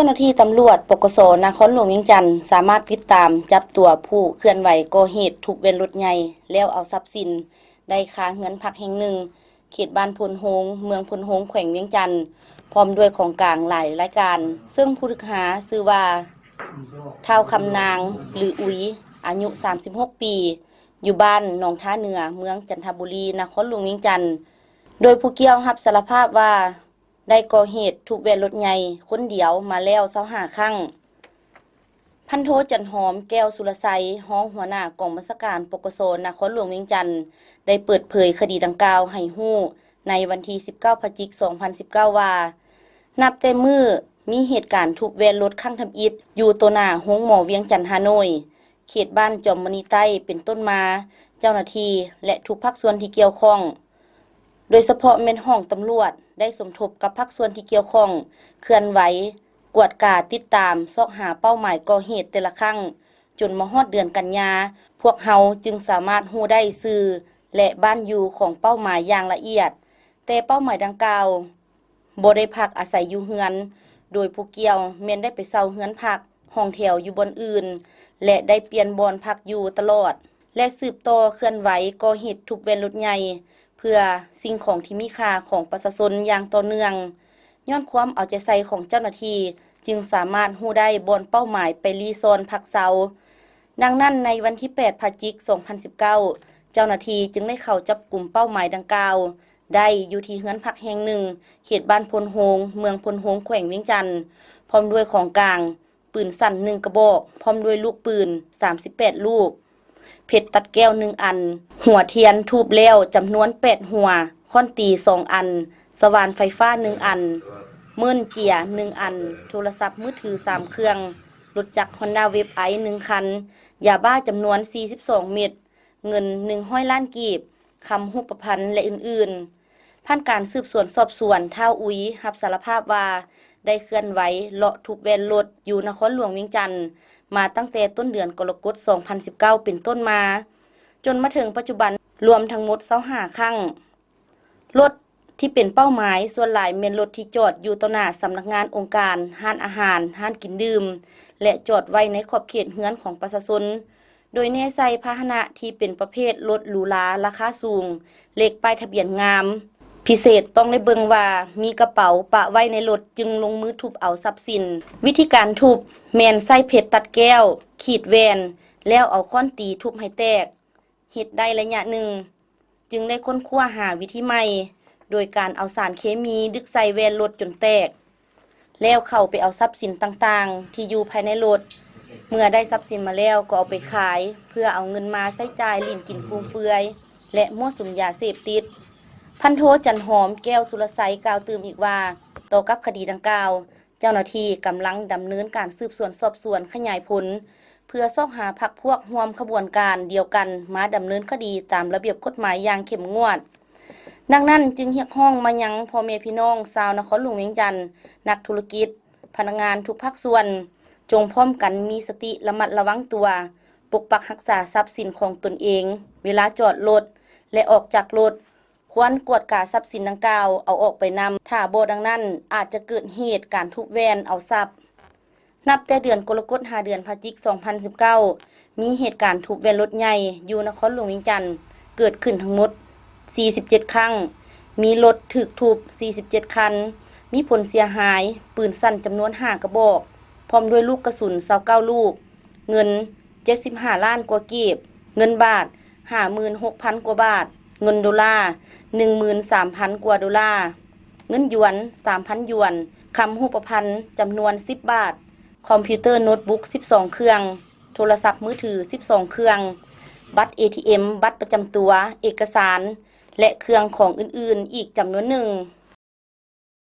ຈົ້າໜ້າທີ່ຕຳຫຼວດ ປກສ ນະຄອນຫຼວງວຽງຈັນ ສາມາດຕິດຕາມຈັບຕົວຜູ້ເຄື່ອນໄຫວກໍ່ເຫດທຸບແວ່ນລົດໃຫຍ່ ແລ້ວເອົາຊັບສິນໄດ້ຄາເຮືອນພັກແຫ່ງໜຶ່ງ ເຂດບ້ານໂພນໂຮງ ເມືອງໂພນໂຮງ ແຂວງວຽງຈັນ ພ້ອມດ້ວຍຂອງກາງຫຼາຍລາຍການ, ເຊິ່ງຜູ້ຖືກຫາຊື່ວ່າ ທ້າວຄຳນາງ ຫຼື ອຸຍ ອາຍຸ ສາມສິບຫົກ ປີ ຢູ່ບ້ານໜອງທ່າເໜືອ ເມືອງຈັນທະບູລີ ນະຄອນຫຼວງວຽງຈັນ, ໂດຍຜູ້ກ່ຽວຮັບສາລະພາບວ່າ ໄດ້ກໍ່ເຫດທຸບແວ່ນລົດໃຫຍ່ຄົນດຽວມາແລ້ວ ຊາວຫ້າ ຄັ້ງ. ພັນໂທ ຈັນຫອມ ແກ້ວສຸລະໄຊ ຮອງຫົວໜ້າກອງບັນຊາການ ປກສ ນະຄອນຫຼວງວຽງຈັນ ໄດ້ເປີດເຜີຍຄະດີດັ່ງກ່າວໃຫ້ຮູ້ໃນວັນທີ ສິບເກົ້າ ພະຈິກ ສອງພັນສິບເກົ້າ ວ່າ ນັບແຕ່ມື້ມີເຫດການທຸບແວ່ນລົດຄັ້ງທຳອິດຢູ່ໂຕໜ້າໂຮງໝໍວຽງຈັນ ຮ່າໂນ້ຍ ເຂດບ້ານຈອມມະນີໃຕ້ເປັນຕົ້ນມາ, ເຈົ້າໜ້າທີ່ ແລະ ທຸກພາກສ່ວນທີ່ກ່ຽວຂ້ອງ ໂດຍສະເພາະແມ່ນຫ້ອງຕຳຫຼວດ ໄດ້ສົມທົບກັບພາກສ່ວນທີ່ກ່ຽວຂ້ອງ ເຄື່ອນໄຫວ ກວດກາ ຕິດຕາມ ຊອກຫາເປົ້າໝາຍກໍ່ເຫດແຕ່ລະຄັ້ງ, ຈົນມາຮອດເດືອນກັນຍາ ພວກເຮົາຈຶ່ງສາມາດຮູ້ໄດ້ຊື່ ແລະ ບ້ານຢູ່ຂອງເປົ້າໝາຍຢ່າງລະອຽດ, ແຕ່ເປົ້າໝາຍດັ່ງກ່າວ ບໍ່ໄດ້ພັກອາໄສຢູ່ເຮືອນ, ໂດຍຜູ້ກ່ຽວແມ່ນໄດ້ໄປເຊົ່າເຮືອນພັກຫ້ອງແຖວຢູ່ບ່ອນອື່ນ ແລະ ໄດ້ປ່ຽນບ່ອນພັກຢູ່ຕະຫຼອດ ແລະ ສືບຕໍ່ເຄື່ອນໄຫວກໍ່ເຫດທຸບແວ່ນລົດໃຫຍ່ ເພື່ອສິ່ງຂອງທີ່ມີຄ່າຂອງປະຊາຊົນຢ່າງຕໍ່ເນື່ອງ. ຍ້ອນຄວາມເອົາໃຈໃສ່ຂອງເຈົ້າໜ້າທີ່ ຈຶ່ງສາມາດຮູ້ໄດ້ບ່ອນເປົ້າໝາຍໄປລີ້ຊ່ອນພັກເຊົາ. ດັ່ງນັ້ນ, ໃນວັນທີ ແປດ ພະຈິກ ສອງພັນສິບເກົ້າ ເຈົ້າໜ້າທີ່ຈຶ່ງໄດ້ເຂົ້າຈັບກຸມເປົ້າໝາຍດັ່ງກ່າວ ໄດ້ຢູ່ທີ່ເຮືອນພັກແຫ່ງໜຶ່ງ ເຂດບ້ານໂພນໂຮງ ເມືອງໂພນໂຮງ ແຂວງວຽງຈັນ ພ້ອມດ້ວຍຂອງກາງ ປືນສັ້ນໜຶ່ງກະບອກ ພ້ອມດ້ວຍລູກປືນ ສາມສິບແປດລູກ, ເພັດຕັດແກ້ວໜຶ່ງອັນ, ຫົວທຽນທູບແລ້ວຈຳນວນແປດຫົວ, ຄ້ອນຕີສອງອັນ, ສະຫວ່ານໄຟຟ້າໜຶ່ງອັນ, ເມີ້ນເຈຍໜຶ່ງອັນ, ໂທລະສັບມືຖືສາມເຄື່ອງ, ລົດຈັກຮອນດ້າເວບໄອໜຶ່ງຄັນ, ຢາບ້າຈຳນວນສີ່ສິບສອງເມັດ, ເງິນໜຶ່ງຮ້ອຍລ້ານກີບ, ຄຳຮູບປະພັນ ແລະ ອື່ນໆ. ຜ່ານການສືບສວນສອບສວນ, ທ້າວອຸຍ ຮັບສາລະພາບວ່າ ໄດ້ເຄື່ອນໄຫວເລາະທຸບແວ່ນລົດຢູ່ນະຄອນຫຼວງວຽງຈັນ ມາຕັ້ງແຕ່ຕົ້ນເດືອນກໍລະກົດ ສອງພັນສິບເກົ້າ ເປັນຕົ້ນມາ, ຈົນມາເຖິງປັດຈຸບັນ ລວມທັງໝົດ ຊາວຫ້າ ຄັ້ງ. ລົດທີ່ເປັນເປົ້າໝາຍສ່ວນຫຼາຍແມ່ນລົດທີ່ຈອດຢູ່ຕໍ່ໜ້າສຳນັກງານອົງການ, ຮ້ານອາຫານ, ຮ້ານກິນດື່ມ ແລະ ຈອດໄວ້ໃນຂອບເຂດເຮືອນຂອງປະຊາຊົນ, ໂດຍແນໃສ່ພາຫະນະທີ່ເປັນປະເພດລົດຫຼູຫຼາລາຄາສູງ, ເລກປ້າຍທະບຽນງາມ, ພິເສດຕ້ອງໄດ້ເບິ່ງວ່າມີກະເປົາປະໄວ້ໃນລົດຈຶ່ງລົງມືທຸບເອົາຊັບສິນ. ວິທີການທຸບແມ່ນໃຊ້ເພັດຕັດແກ້ວ, ຂີດແວ່ນ ແລ້ວເອົາຄ້ອນຕີທຸບໃຫ້ແຕກ. ເຮັດໄດ້ໄລຍະໜຶ່ງ, ຈຶ່ງໄດ້ຄົ້ນຄວ້າຫາວິທີໃໝ່ ໂດຍການເອົາສານເຄມີດຶກໃສ່ແວ່ນລົດຈົນແຕກ, ແລ້ວເຂົ້າໄປເອົາຊັບສິນຕ່າງໆທີ່ຢູ່ພາຍໃນລົດ. ເມື່ອໄດ້ຊັບສິນມາແລ້ວກໍເອົາໄປຂາຍ ເພື່ອເອົາເງິນມາໃຊ້ຈ່າຍຫຼິ້ນກິນຟຸມເຟືອຍ ແລະ ມົ້ວສຸມຢາເສບຕິດ. ພັນໂທ ຈັນຫອມ ແກ້ວສຸລະໄຊ ກ່າວຕື່ມອີກວ່າ ຕໍ່ກັບຄະດີດັ່ງກ່າວ, ເຈົ້າໜ້າທີ່ກຳລັງດຳເນີນການສືບສວນສອບສວນຂະຫຍາຍຜົນ ເພື່ອຊອກຫາພັກພວກຮ່ວມຂະບວນການດຽວກັນມາດຳເນີນຄະດີຕາມລະບຽບກົດໝາຍຢ່າງເຂັ້ມງວດ. ດັ່ງນັ້ນຈຶ່ງຮຽກຮ້ອງມາຍັງພໍ່ແມ່ພີ່ນ້ອງຊາວນະຄອນຫຼວງວຽງຈັນ, ນັກທຸລະກິດ, ພະນັກງານທຸກພາກສ່ວນ, ຈົ່ງພ້ອມກັນມີສະຕິລະມັດລະວັງຕົວ, ປົກປັກຮັກສາຊັບສິນຂອງຕົນເອງ, ເວລາຈອດລົດ ແລະ ອອກຈາກລົດ, ຄວນກວດກາຊັບສິນດັ່ງກ່າວເອົາອອກໄປນຳ, ຖ້າບໍ່ດັ່ງນັ້ນ ອາດຈະເກີດເຫດການທຸບແວ່ນເອົາຊັບ. ນັບແຕ່ເດືອນກໍລະກົດຫາເດືອນພະຈິກ ສອງພັນສິບເກົ້າ ມີເຫດການທຸບແວ່ນລົດໃຫຍ່ຢູ່ນະຄອນຫຼວງວຽງຈັນເກີດຂຶ້ນທັງໝົດ ສີ່ສິບເຈັດ ຄັ້ງ, ມີລົດຖືກທຸບ ສີ່ສິບເຈັດ ຄັນ, ມີຜົນເສຍຫາຍປືນສັ້ນຈຳນວນ ຫ້າ ກະບອກ ພ້ອມດ້ວຍລູກກະສຸນ ຊາວເກົ້າ ລູກ, ເງິນ ເຈັດສິບຫ້າ ລ້ານກວ່າກີບ, ເງິນບາດ ຫ້າໝື່ນຫົກພັນ ກວ່າບາດ, ເງິນໂດລາ ໜຶ່ງໝື່ນສາມພັນ ກວ່າໂດລາ, ເງິນຢວນ ສາມພັນ ຢວນ, ຄຳຮູບປະພັນ ຈຳນວນ ສິບ ບາດ, ຄອມພິວເຕີໂນ້ດບຸກ ສິບສອງ ເຄື່ອງ, ໂທລະສັບມືຖື ສິບສອງ ເຄື່ອງ, ບັດ ເອທີເອັມ, ບັດປະຈຳຕົວ, ເອກະສານ ແລະ ເຄື່ອງຂອງອື່ນໆ ອີກຈຳນວນໜຶ່ງ.